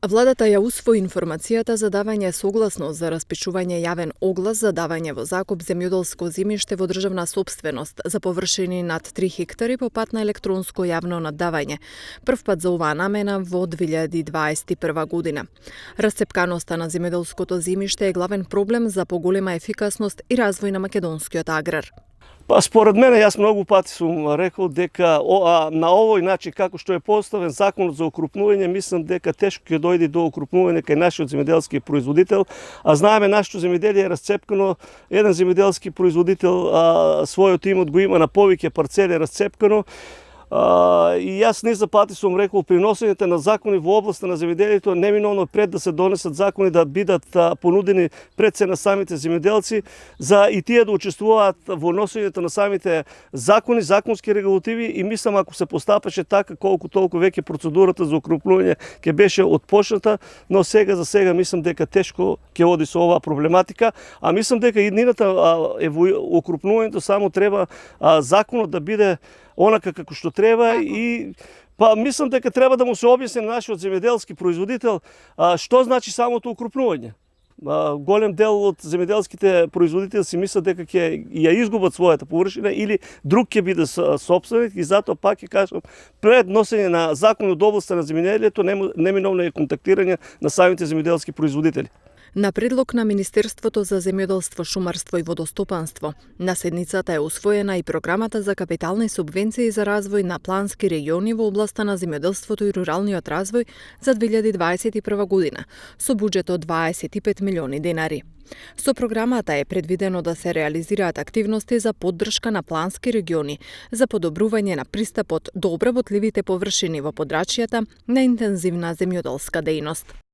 Владата ја усвои информацијата за давање согласност за распишување јавен оглас за давање во закуп земјоделско земјиште во државна сопственост за површини над 3 хектари по пат на електронско јавно наддавање, првпат за оваа намена во 2021 година. Расцепканоста на земјоделското земјиште е главен проблем за поголема ефикасност и развој на македонскиот аграр. Па според мене, јас многу пати сум рекол дека на овој начин како што е поставен законот за окрупнување, мислам дека тешко ќе дојде до окрупнување кај нашиот земјоделски производител, а знаеме нашето земјоделие е расцепкано, еден земјоделски производител својот имот го има на повеќе парцели расцепкано. И јас низа пати сум рекол, приносењето на закони во областа на земјоделието неминовно пред да се донесат закони да бидат понудени пред се на самите земјоделци, за и тие да учествуваат во носењето на самите закони, законски регулативи, и мислам ако се постапаше така колку толку веќе процедурата за окрупнување ќе беше отпочната, но за сега мислам дека тешко ќе оди со оваа проблематика, а мислам дека иднината во окрупнувањето само треба законот да биде онака како што треба, и мислам дека треба да му се објасни на нашиот земјоделски производител што значи самото окрупнување. Голем дел од земјоделските производители си мислат дека ќе ја изгубат својата површина или друг ќе биде сопственик, и затоа пак ќе кажам, пред носење на закон од областа на земјоделието неминовно е контактирање на самите земјоделски производители. На предлог на Министерството за земјоделство, шумарство и водостопанство, на седницата е усвоена и програмата за капитални субвенции за развој на плански региони во областа на земјоделството и руралниот развој за 2021 година, со буџет од 25 милиони денари. Со програмата е предвидено да се реализираат активности за поддршка на плански региони, за подобрување на пристапот до обработливите површини во подрачјата на интензивна земјоделска дејност.